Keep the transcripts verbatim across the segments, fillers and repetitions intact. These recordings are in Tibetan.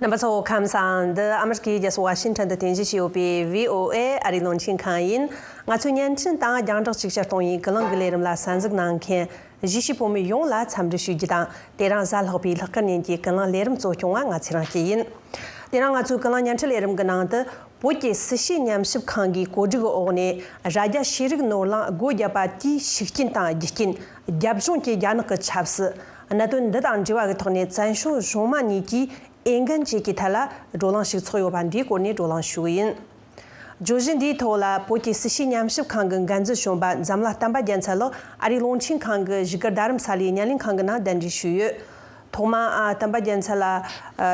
རྣམ་པ་ཚོ་ཁམས་བཟང་། འདི་ཨ་མི་རི་ཀའི་རྒྱལ་ས་ཝ་ཤིང་ཊོན་དུ་རྟེན་གཞི་བྱས་ཡོད་པའི་བྷི་ཨོ་ཨེ་ཨ་རིའི་རླུང་འཕྲིན་ཁང་ཡིན། ང་ཚོའི་བརྙན་འཕྲིན་དང་རྒྱང་བསྒྲགས་ཅིག་ཅར་གཏོང་ཡིན་ཀུན་གླེང་གི་ལས་རིམ་ལ་གསན་གཟིགས་གནང་མཁན་གཞིས་བྱེས་བོད་མི་ཡོངས་ལ་འཚམས་འདྲི་ཞུ་རྒྱུ་དང་། དེ་རིང་གཟའ་ལྷག་པའི་ལྷག་དཀར་ཉིན་གྱི་ཀུན་གླེང་ལས་རིམ་གཙོ་སྐྱོང་བ་ང་ཚེ་རིང་སྐྱིད་ཡིན། དེ་རིང་ང་ཚོའི་ཀུན་གླེང་བརྙན་འཕྲིན་ལས་རིམ་གྱི་ནང་དུ། བོད་ཀྱི་སྲིད་བྱུས་ཉམས་ཞིབ་ཁང་གིས་བཀོད་སྒྲིག་གི་འོག་ནས་རྭ་རྒྱ་ཤེས་རིག་ནོར་གླིང་སྒོ་བརྒྱབ་པ་དེའི་ཤུགས་རྐྱེན་དང་རྒྱུ་རྐྱེན། རྒྱབ་ལྗོངས་ཀྱི་རྒྱ་ནག་གི་ཆབ་སྲིད། གནད་དོན་འདི་དང་འབྲེལ་བ་གི་ཐོག་ནས་བཙན་བྱོལ་གཞུང་མང་གཉིས་ཀྱིས་འོས་འགན་བཅས་ཀྱི་ཐད་ལ་བགྲོ་གླེང་ཞིག་ཚོགས་ཡོད་པ་འདིའི་སྐོར་ནས་བགྲོ་གླེང་ཞུ་གི་ཡིན། བརྗོད་གཞི་འདིའི་ཐོག་ལ་བོད་ཀྱི་སྲིད་བྱུས་ཉམས་ཞིབ་ཁང་གི་འགན་འཛིན་གཞོན་པ་འཛམ་ལྷ་བསྟན་པ་རྒྱལ་མཚན་ལགས་ཨ་རིའི་རླུང་འཕྲིན་ཁང་གི་བཞུགས་སྒར་རྡ་རམ་ས་ལའི་བརྙན་ལེན་ཁང་གི་ནང་གདན་འདྲེན་ཞུས་ཡོད། ཐོག་མ་ཨ་བསྟན་པ་རྒྱལ་མཚན་ལ་ཨ་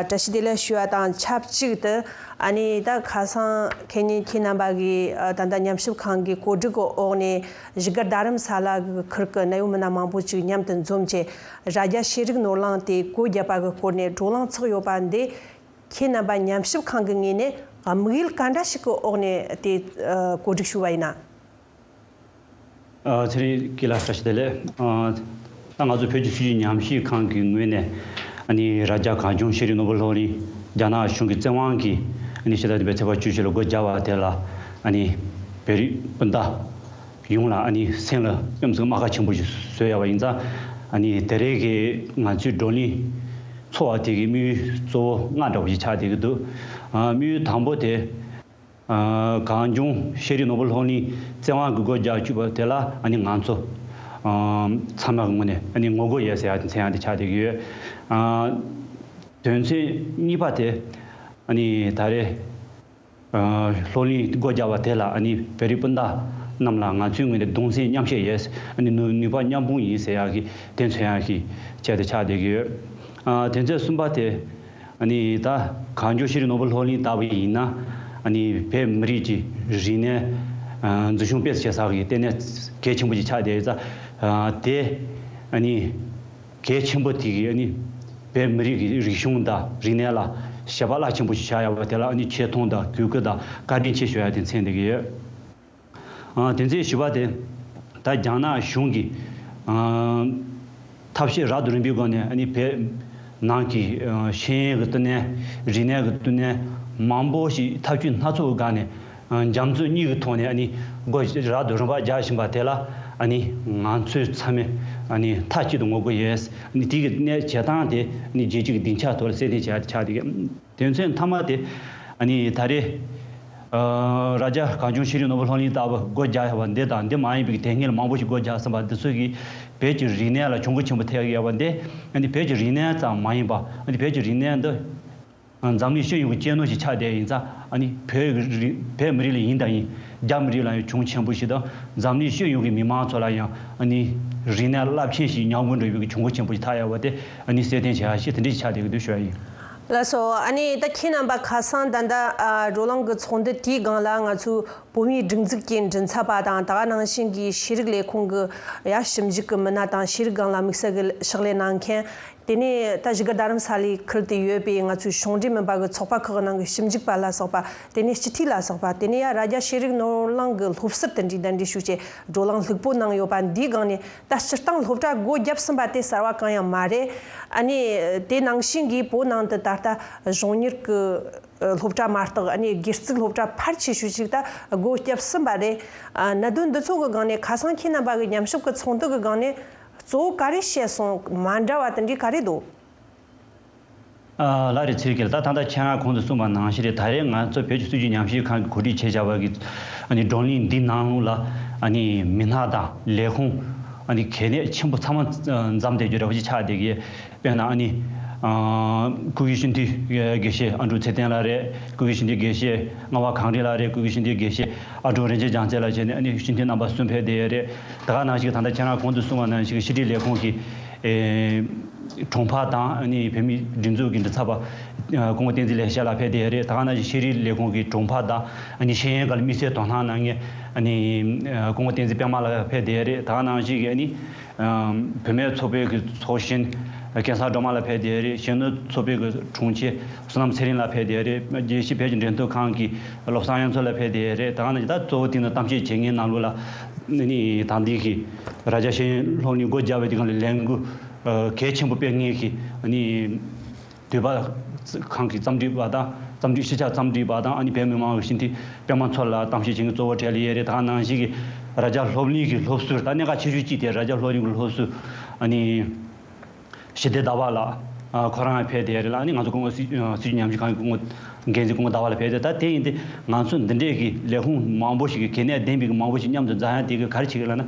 བཀྲ་ཤིས་བདེ་ལེགས་ཞུ་བ་དང་ཆབས་ཅིག་ཏུ། ཨ་ནི་ད་ཁ་སང་ཁེ་ཉིན་ཁྱེད་རྣམ་པ་གིས་ཨ་ད་ལྟ་ཉམས་ཞིབ་ཁང་གི་བཀོད་སྒྲིག་གི་འོག་ནས་བཞུགས་སྒར་རྡ་རམ་ས་ལ་གི་ཁུལ་གྱི་གནད་ཡོད་མི་སྣ་མང་པོ་ཅིག་མཉམ་དུ་འཛོམས་བྱས། རྭ་རྒྱ་ཤེས་རིག་ནོར་གླིང་དེ་སྒོ་བརྒྱབ་པ་གི་སྐོར་ནས་བགྲོ་གླེང་ཚོགས་ཡོད་པ་འདི། ཁྱེད་རྣམ་པ་ཉམས་ཞིབ་ཁང་གི་ངོས་ནས་དམིགས་ཡུལ་ག་འདྲ་ཞིག་གི་འོག་ནས་དེ་ཨ་བཀོད་སྒྲིག་ཞུས་པ་ཡིན་ན། ཨ་ཚེ་རིང་སྐྱིད་ལགས་བཀྲ་ཤིས་བདེ་ལེགས། ཨ་ད་ང་ཚོ་བོད་ཀྱི་སྲིད་བྱུས་ཉམས་ཞིབ་ཁང་གི་ངོས་ནས་ཨ་ནི་རྭ་རྒྱ་གངས་ལྗོངས་ཤེས་རིག་ནོར་བུ་སློབ་གླིང་རྒྱ་ནག་གཞུང་གི་བཙན་དབང་གིས་ཨ་ནི་ཕྱི་ཟླ་བདུན་པའི་ཚེས་པ་བཅུ་བཞི་ལ་སྒོ་བརྒྱབ་པ་དེ་ལ་ཨ་ནི་བོད་རིགས་སྤུན་ཟླ་ཡོངས་ལ་ཨ་ནི་སེམས་ལ་ཨེམ་སི་རྨ་ཁ་ཆེན་པོ་ཞིག་བཟོས་ཡོད་པ་ཡིན་ཙང་། ཨ་ནི་དེ་རིང་གི་ང་ཚོའི་བགྲོ་གླེང་ཚོགས་པ་དེ་གི་དམིགས་ཡུལ་གཙོ་བོ་ལྔ་འདྲ་པོ་ཞིག་ཆགས་བསྡད་ཀྱི་འདུག་ཨ་དམིགས་ཡུལ་དང་པོ་དེ། ཨ་གངས་ལྗོངས་ཤེས་རིག་ནོར་བུ་སློབ་གླིང་བཙན་དབང་གིས་སྒོ་རྒྱག་བཅུག་པ་དེ་ལ་ཨ་ནི་ང་ཚོ་ཨ་ཚང་མ་གི་ངོས་ནས་ཨ་ནི་ངོ་རྒོལ་ཡོད་ཟེར་ཡག་དེ་མཚོན་ཡག་དེ་ཆགས་བསྡད་ཀྱི་ཡོད། ཨ་དོན་ཚན་གཉིས་པ་དེ་ཨ་ནི་ད་རེས་ཨ་སློབ་གླིང་སྒོ་རྒྱག་པ་དེ་ལ་ཨ་ནི་བོད་རིགས་སྤུན་ཟླ་རྣམས་ལ་ང་ཚོའི་ངོས་ནས་གདུང་སེམས་མཉམ་བསྐྱེད་ཡོད། ཨ་ནི་ནུས་ནུས་པ་མཉམ་སྤུངས་ཡིན་ཟེར་ཡག་གི་དེ་མཚོན་ཡག་གི་ཆེད་དུ་ཆགས་བསྡད་ཀྱི་ཡོད། ཨ་དོན་ཚན་གསུམ་པ་དེ། ཨ་ནི་ད་གངས་ལྗོངས་ཤེས་རིག་ནོར་བུ་སློབ་གླིང་ལྟ་བུ་ཡིན་ན། ཨ་ནི་བོད་མི་རིགས་ཀྱི་རིག་གནས་ཨ་འཛིན་སྐྱོང་སྤེལ་གསུམ་བྱེད་ས་གི་ལྟེ་གནས་གལ་ཆེན་པོ་ཞིག་ཆགས་བསྡད་ཡོད་ཙང་། ཨ་དེ་ཨ་ནི་གལ་ཆེན་པོ་དེ་གི་ཨ་ནི་བོད་མི་རིགས་ཀྱི་རིག་གཞུང་དང་རིག་གནས་ལ་ཞེན་པ་རླབས་ཆེན་པོ་ཞིག་བྱས་ཡོད་པ་དེ་ལ་ཨ་ནི་ཆེ་མཐོང་དང་གུས་བཀུར་དང་བཀའ་དྲིན་ཆེ་ཞུ་ཡག་དེ་མཚོན་བསྡད་ཀྱི་ཡོད། ཨ་དེ་ཚེ་བཞི་པ་དེ། ད་རྒྱ་ནག་གཞུང་གིས་ཨ་ཐབས་ཤེས་རབ་ཏུ་རིམ་པའི་སྒོ་ནས་ཨ་ནི་བོད་ནང་གི་ཨ་ཤེས་ཡོན་གྱི་ལྟེ་གནས། རིག་གནས་ཀྱི་ལྟེ་གནས་མང་པོ་ཞིག་ཐབས་ཇུས་སྣ་ཚོགས་སྒང་ནས་ཨ་འཇམ་རྩུབ་གཉིས་ཀྱི་ཐོག་ནས་ཨ་ནི་སྒོ་རབ་ཏུ་རིམ་པ་རྒྱག་བཞིན་པ་དེ་ལ་ཨ་ནི་ང་ཚོས་ཚང་མས་ཨ་ནི་མཐའ་གཅིག་ཏུ་ངོ་རྒོལ་ཡོད། ཨ་ནི་དེ་གི་གནས་བྱེད་སྟངས་དེ་ཨ་ནི་རྒྱལ་སྤྱི་གི་སྡིངས་ཆ་ཐོག་ལ་གསལ་སྟོན་བྱས་ཆགས་བསྡད་ཀྱི། དོན་ཚན་མཐའ་མ་དེ་ཨ་ནི་ད་རེས་ཨ་རྭ་རྒྱ་གངས་ལྗོངས་ཤེས་རིག་ནོར་བུ་སློབ་གླིང་ལྟ་བུ་སྒོ་རྒྱག་ཡོད་པ་འདི་དང་འདི་མ་ཡིན་པའི་དེ་སྔོན་ལ་མང་པོ་ཞིག་སྒོ་རྒྱག་ཟིན་པ་འདི་ཚོ་གིས་བོད་ཀྱི་རིག་གནས་ལ་གྱོང་གུན་ཆེན་པོ་ཐེབས་ཡོད་པ་འདི་ཨ་ནི་བོད་ཀྱི་རིག་གནས་ཙམ་མ་ཡིན་པ་ཨ་ནི་བོད་ཀྱི་རིག་གནས་འདི་འཛམ་གླིང་སྤྱི་ཡོངས་ཀྱི་གཅེས་ནོར་ཞིག་ཆགས་བསྡད་ཡིན་ཙང་ཨ་ནི་བོད་ཀྱི་རིག་བོད་མི་རིགས་ལ་ཡིན་དང་ཡིན། རྒྱ་མི་རིགས་ལ་ཡང་གྱོང་ཆེན་པོ་ཞིག་དང་འཛམ་གླིང་སྤྱི་ཡོངས་ཀྱི་མི་མང་ཚོ་ལ་ཡང་ཨ་ནི་རིག་གནས་རླབས་ཆེན་ཞིག་ཉམས་རྒུད་འགྲོ་ཡོད་པའི་གྱོང་གུན་ཆེན་པོ་ཞིག་ཐེབས་ཡོད་པ་དེ་ཨ་ནི་གསལ་སྟོན་བྱེད་ཡག་ཞིག་དེ་འདྲ་ཞིག་ཆགས་བསྡད་ཀྱི་འདུག་ཞུ་ཡ་ཡིན། ལགས་སོ། ཨ་ནི་ད་ཁྱེད་རྣམ་པ་ཁ་སང་ད་ལྟ་ཨ་བགྲོ་གླེང་གི་ཚོགས་འདུ་དེའི་སྒང་ལ་ང་ཚོའི་བོད་མིའི་སྒྲིག་འཛུགས་ཀྱི་མགྲིན་ཚབ་པ་དང་དེ་ག་ནང་བཞིན་གྱི་ཤེས་རིག་ལས་ཁུངས་ཀྱི་ཡ་ཞིབ་འཇུག་གི་མི་སྣ་དང་ཤེས་རིག་སྒང་ལ་དམིགས་བསལ་གྱི་ཕྱག་ལས་གནང་མཁན། དེ་ནས་ད་བཞུགས་སྒར་རྡ་རམ་ས་ལའི་ཁུལ་དུ་ཡོད་པའི་ང་ཚོའི་གཞུང་འབྲེལ་མིན་པ་གི་ཚོགས་པ་ཁག་ནང་གི་ཞིབ་འཇུག་པ་ལ་སོགས་པ། དེ་ནས་སྤྱི་འཐུས་ལ་སོགས་པ། དེ་ནས་ཡ་རྭ་རྒྱ་ཤེས་རིག་ནོར་གླིང་གི་སློབ་ཟུར་དེ་འདྲའི་གདན་འདྲེན་ཞུས་བྱས་བགྲོ་གླེང་ལྷུག་པོ་གནང་ཡོད་པ་འདིའི་སྒང་ནས། ད་སྤྱིར་བཏང་སློབ་གྲྭ་སྒོ་བརྒྱབ་ཟིན་པ་དེ་གསར་བ་གང་ཡང་མ་རེད། ཨ་ནི་དེ་ནང་བཞིན་གྱི་བོད་ནང་དུ་ད་ལྟ་གཞུང་གཉེར་གྱི་སློབ་གྲྭ་མ་གཏོགས་ཨ་ནི་སྒེར་བཙུགས་སློབ་གྲྭ་ཕལ་ཆེ་ཤོས་ཤིག་ད་སྒོ་བརྒྱབ་ཟིན་པ་རེད། ཨ་གནད་དོན་འདི་ཚོ་གི་སྒང་ནས་ཁ་སང་ཁྱེད་རྣམ་པ་གི་ཉམས་ཞིབ་ཀྱི་ཚོགས་འདུ་གི་སྒང་ནས་གཙོ་བོ་ག་རེ་བཤད་སོང་། མ་འདྲ་བ་དེ་འདྲའི་ག་རེ་འདུག་ཨ་ལགས་རེད། ཚེ་རིང་སྐྱིད་ལགས། ད་ད་ལྟ་ཁྱེད་རང་གོང་དུ་གསུངས་པ་ནང་བཞིན་རེད། ད་རེས་ང་ཚོ་བོད་ཀྱི་སྲིད་བྱུས་ཉམས་ཞིབ་ཁང་གིས་གོ་སྒྲིག་བྱས་བཞག་པ་གི་ཨ་ནི་བགྲོ་གླེང་འདི་ནང་ལ་ཨ་ནི་མི་སྣ་དང་ལས་ཁུངས་ཨ་ནི་གལ་གནད་ཆེན་པོ་ཚང་མ་འཛོམས་བསྡད་རྒྱུ་འདྲ་པོ་ཅིག་ཆགས་བསྡད་ཀྱི། དཔེར་ན་ཨ་ནི་ཨ་སྐུ་སྒེར་སྤྱི་འཐུས་དགེ་བཤེས་ཨ་འབྲུག་ཚེ་བརྟན་ལགས་རེད། སྐུ་སྒེར་སྤྱི་འཐུས་དགེ་བཤེས་རྔ་བ་གངས་རི་ལགས་རེད། སྐུ་སྒེར་སྤྱི་འཐུས་དགེ་བཤེས་ཨ་འབྲུག་རིན་ཆེན་རྒྱལ་མཚན་ལགས་བྱས་ནས་ཨ་ནི་སྤྱི་འཐུས་རྣམ་པ་གསུམ་ཕེབས་བསྡད་ཡོད་རེད། ད་ག་ནང་བཞིན་ད་ལྟ་ཁྱེད་རང་གོང་དུ་གསུངས་པ་ནང་བཞིན་ཤེས་རིག་ལས་ཁུངས་ཀྱི་ཨེ་དྲུང་འཕར་དང་ཨ་ནི་བོད་མིའི་སྒྲིག་འཛུགས་ཀྱི་མགྲིན་ཚབ་པ་སྐུ་ངོ་བསྟན་འཛིན་ལེགས་བཤད་ལགས་ཕེབས་བསྡད་ཡོད་རེད། ད་ག་ནང་བཞིན་ཤེས་རིག་ལས་ཁུངས་ཀྱི་དྲུང་འཕར་དང་ཨ་ནི་ཤེས་ཡོན་སྒང་ལ་དམིགས་བསལ་དོ་སྣང་གནང་མཁན་ཨ་ནི་སྐུ་ངོ་བསྟན་འཛིན་པད་མ་ལགས་ཕེབས་བསྡད་ཡོད་རེད། ད་ག་ནང་བཞིན་གྱི་ཨ་ནི་བུད་མེད་ཚོགས་པའི་གི་ཚོགས་གཞོན་སྐལ་བཟང་སྒྲོལ་མ་ལགས་ཕེབས་བསྡད་ཡོད་རེད། གཞོན་ནུ་ཚོགས་པའི་གི་དྲུང་ཆེ་བསོད་ནམས་ཚེ་རིང་ལགས་ཕེབས་བསྡད་ཡོད་རེད། རྒྱལ་སྤྱིའི་བོད་ཀྱི་འབྲེལ་མཐུད་ཁང་གི་བློ་བཟང་དབྱངས་མཚོ་ལགས་ཕེབས་བསྡད་ཡོད་རེད། ད་ག་ནང་བཞིན་ད་གཙོ་བོ་དེ་ནི་གཏམ་བཤད་བྱེད་མཁན་ནང་ལོགས་ལ་ཨ་ནི་ད་ལྟའི་གི་རྭ་རྒྱ་ཤེས་ཡོན་སློབ་གླིང་སྒོ་རྒྱག་པའི་དུས་སྒང་ལ་ལས་འགུལ་གལ་ཆེན་པོ་སྤེལ་མཁན་གྱི་ཨ་ནི་དུས་བབ་ ཁང་གི་རྩོམ་སྒྲིག་པ་དང་རྩོམ་སྒྲིག་ཤེས་བྱ་རྩོམ་སྒྲིག་པ་དང་ཨ་ནི་བོད་མི་མང་གི་སྤྱི་འཐུས་པད་མ་མཚོ་ལགས་གཏམ་བཤད་བྱེད་མཁན་གཙོ་བོ་གྲས་ལ་ཡོད་རེད། ད་ག་ནང་བཞིན་གྱི་རྭ་རྒྱ་སློབ་གླིང་གི་སློབ་ཟུར་ད་གནད་འགག་ཆེ་ཤོས་གཅིག་དེ་རྭ་རྒྱ་སློབ་གླིང་གི་སློབ་ཟུར་ཨ་ནི་ཞི་བདེ་ཟླ་བ་ལགས་ཁོ་རང་ཕེབས་བསྡད་རེད་ལ། ཨ་ནི་ང་ཚོ་སྐུ་ངོ་སྲིད་སྲིད་བྱུས་ཉམས་ཞིབ་ཁང་གི་སྐུ་ངོ་འགན་འཛིན་སྐུ་ངོ་ཟླ་བ་ལགས་ཕེབས་བསྡད། ད་དེ་ཡིན་ཏེ་ང་ཚོ་འདི་འདྲས་ཀྱི་ལས་ཁུངས་མང་པོ་ཞིག་གི་གལ་གནད་ལྡན་པའི་མང་པོ་ཞིག་མཉམ་དུ་འཛོམས་ཡ་དེ་གི་ག་རེ་བྱེད་ཀྱི་ལབ་ན།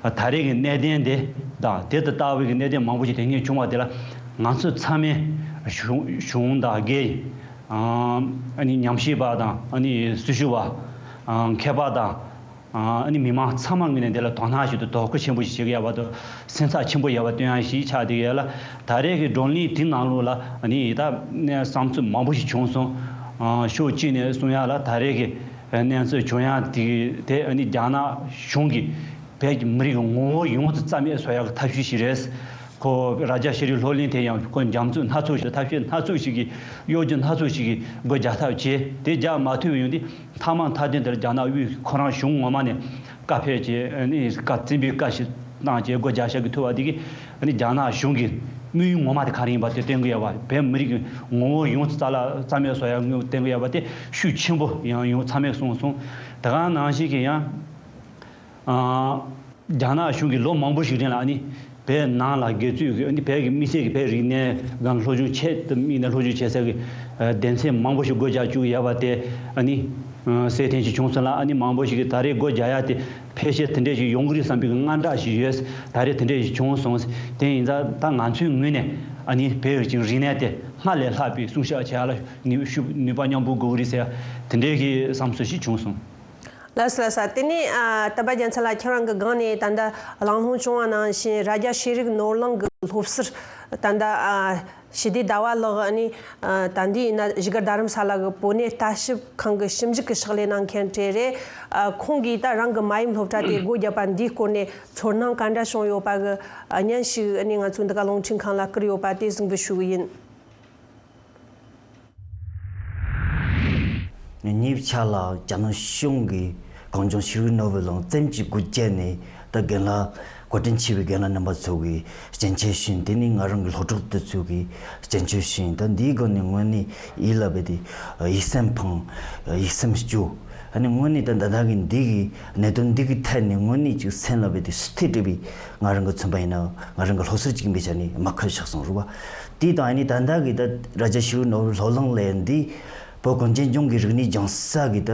ད་རེས་ཀྱི་གནད་དོན་དེ་དང་དེ་དང་ལྟ་བུའི་གནད་དོན་མང་པོ་ཞིག་དེ་སྔོན་བྱུང་བ་དེ་ལ་ང་ཚོ་ཚང་མས་གཞུང་གཞུང་དང་སྒེར་ཨ་ནི་ཉམས་ཞིབ་པ་དང་ཨ་ནི་སྲི་ཞུ་བ་མཁས་པ་དང་ཨ་ནི་མི་མང་ཚང་མ་ངོས་ནས་དེ་ལ་དོ་སྣང་ཞིག་དང་དོ་ཁུར་ཆེན་པོ་ཞིག་བྱེད་ཀྱི་ཡོད་པ་དང་སེམས་འཚབ་ཆེན་པོ་ཡོད་པ་སྟོན་ཡ་ཞིག་ཆགས་བསྡད་ཡོད་ལ། ད་རེས་ཀྱི་བགྲོ་གླེང་དེ་ནང་ལོགས་ལ་ཨ་ནི་ད་བསམ་ཚུལ་མང་པོ་ཞིག་བྱུང་སོང་། ཕྱོགས་གཅིག་ནས་གསུང་ཡ་ལ་ད་རེས་ཀྱི་གནས་ཚུལ་བྱུང་ཡ་དེ་དེ་ཨ་ནི་རྒྱ་ནག་གཞུང་གིས་བོད་ཀྱི་མི་རིགས་ཀྱི་ངོ་བོ་ཡོངས་སུ་རྩ་མེད་བཟོ་ཡག་གི་ཐབས་ཤེས་ཤིག་རེད། ཁོ་རྭ་རྒྱ་ཤེས་རིག་སློབ་གླིང་དེ་ཡང་ཁོ་རྒྱ་མཚོ་སྣ་ཚོགས་ཤིག་ཐབས་ཤེས་སྣ་ཚོགས་ཤིག་གིས་གཡོ་སྒྱུ་སྣ་ཚོགས་ཤིག་གིས་སྒོ་རྒྱག་ཐབས་བྱས། དེ་རྒྱག་མ་ཐུབ་ཡོང་དུས་མཐའ་མ་མཐའ་དོན་དེར་རྒྱ་ནག་དབུས་ཁོ་རང་གཞུང་ངོ་མ་ནས་བཀའ་ཕེབས་བྱས་ཨ་ནི་བཀའ་བཙན་པོའི་བཀའ་ཞིག་བཏང་བྱས་སྒོ་རྒྱག་བཞག་གི་ཐུབ་པ་དེ་གིས་ཨ་ནི་རྒྱ་ནག་གཞུང་གི་དམིགས་ཡུལ་ངོ་མ་དེ་ག་རེ་ཡིན་པ་དེ་སྟོན་གི་ཡོད་པ། བོད་མི་རིགས་ཀྱི་ངོ་བོ་ཡོངས་སུ་རྩ་ལ་རྩ་མེད་བཟོ་ཡག་སྟོན་གི་ཡོད་པ་དེ་ཤུགས་ཆེན་པོ་ཡང་ཡོང་ཚ་མེད་གསུངས་སོང་། དེ་ག་ནང་བཞིན་གྱི་ཡང་། རྒྱ་ནག་གཞུང་གིས་ལོ་མང་པོ་ཞིག་རིང་ལ་ཨ་ནི་བོད་ནང་ལ་སྒེར་གཅོད་ཀྱི་ཨ་ནི་བོད་ཀྱི་དམིགས་བསལ་གྱི་བོད་རིག་གནས་སྒང་སློབ་སྦྱོང་བྱེད་དམིགས་ནས་སློབ་སྦྱོང་བྱེད་ས་གི་སྡེ་ཚན་མང་པོ་ཞིག་སྒོ་རྒྱག་བཅུག་ཡོད་པ་དེ་ཨ་ནི་གསལ་སྟོན་ཞིག་བྱུང་སོང་ལ། ཨ་ནི་མང་པོ་ཞིག་གིས་ད་རེས་སྒོ་རྒྱག་ཡ་དེ་ཕལ་ཆེར་དེ་འདྲས་ཞིག་ཡོང་གི་རེད་བསམ་པའི་དངངས་སྐྲག་ཞིག་ཡོད། ད་རེས་དེ་འདྲས་ཞིག་བྱུང་སོང་། དེ་ཡིན་ཙང་ད་ང་ཚོའི་ངོས་ནས་ཨ་ནི་བོད་ཀྱི་རིག་གནས་དེ་སྔར་ལས་ལྷག་པའི་སྲུང་སྐྱོབ་བྱེད་ཡ་ལ་ནུས་ཤུགས་ནུས་པ་མཉམ་སྤུངས་དགོས་ཀྱི་རེད་ཟེར་དེ་འདྲས་ཀྱི་བསམ་ཚུལ་ཞིག་བྱུང་སོང་། ལགས་སོ་ལགས་སོ། དེ་ནས་ཨ་དམ་པ་རྒྱལ་མཚན་ལགས་ཁྱེད་རང་གི་སྒང་ནས་ད་ལྟ་གླེང་སློང་བྱུང་བ་ནང་བཞིན་རྭ་རྒྱ་ཤེས་རིག་ནོར་གླིང་གི་སློབ་ཟུར་ད་ལྟ་ཨ་ཞི་བདེ་ཟླ་བ་ལགས་ཨ་ནི་ཨ་ད་འདི་ཡིན་ན་བཞུགས་སྒར་རྡ་རམ་ས་ལ་གི་བོད་གནས་ལྟ་ཞིབ་ཁང་གི་ཞིབ་འཇུག་གི་ཕྱག་ལས་གནང་མཁན་གྲས་རེད། ཨ་ཁོང་གིས་ད་རང་གི་མ་ཡུམ་སློབ་གྲྭ་དེ་སྒོ་བརྒྱབ་པ་འདིའི་སྐོར་ནས་ཚོར་སྣང་ག་འདྲ་བྱུང་ཡོད་པ་གི་ཨ་བརྙན་ཞིག་ཨ་ནི་ང་ཚོ་འདི་ག་རླུང་འཕྲིན་ཁང་ལ་བསྐུར་ཡོད་པ་དེ་གཟིགས་འབུལ་ཞུ་གི་ཡིན། ཉེ་ཆར་ལ་རྒྱ་ནག་གཞུང་གིས་གངས་ལྗོངས་ཤེས་རིག་ནོར་བུ་གླིང་བཙན་གྱིས་སྒོ་བརྒྱབ་ནས་ད་རྒན་ལགས་བཀའ་དྲིན་ཆེ་བའི་རྒན་ལགས་རྣམ་པ་ཚོ་གིས་སྐྱོན་བརྗོད་ཞུས། དེ་ནི་ང་རང་གི་སློབ་གྲོགས་དེ་ཚོ་གིས་སྐྱོན་བརྗོད་ཞུས། ད་འདིའི་སྒང་ནས་དངོས་གནས་ཡིད་ལ་བབས་ཏེ་ཡིད་སེམས་ཕངས། ཡིད་སེམས་སྐྱོ། ཨ་ནི་དངོས་གནས་ད་ད་ལྟ་གི་འདི་གི་གནད་དོན་འདི་གི་ཐད་ནས་དངོས་གནས་ཅིག་སེམས་ལ་བབས་ཏེ་སུ་ཐེ་བྲིས་པའི་ང་རང་གི་མཚོན་པ་ཡིན་ན་ང་རང་གི་སློབ་ཟུར་གཅིག་ཡིན་པའི་ཆ་ནས་མ་ཁ་བཤགས་སོང་རུ་བ། དེ་དང་ཨ་ནི་ད་ལྟ་གི་ད་རྭ་རྒྱ་ཤེས་རིག་ནོར་བུ་སློབ་གླིང་ལས་འདི་བོད་གངས་ཅན་ལྗོངས་ཀྱི་རིག་གནས་སྦྱང་ས་གི་ད་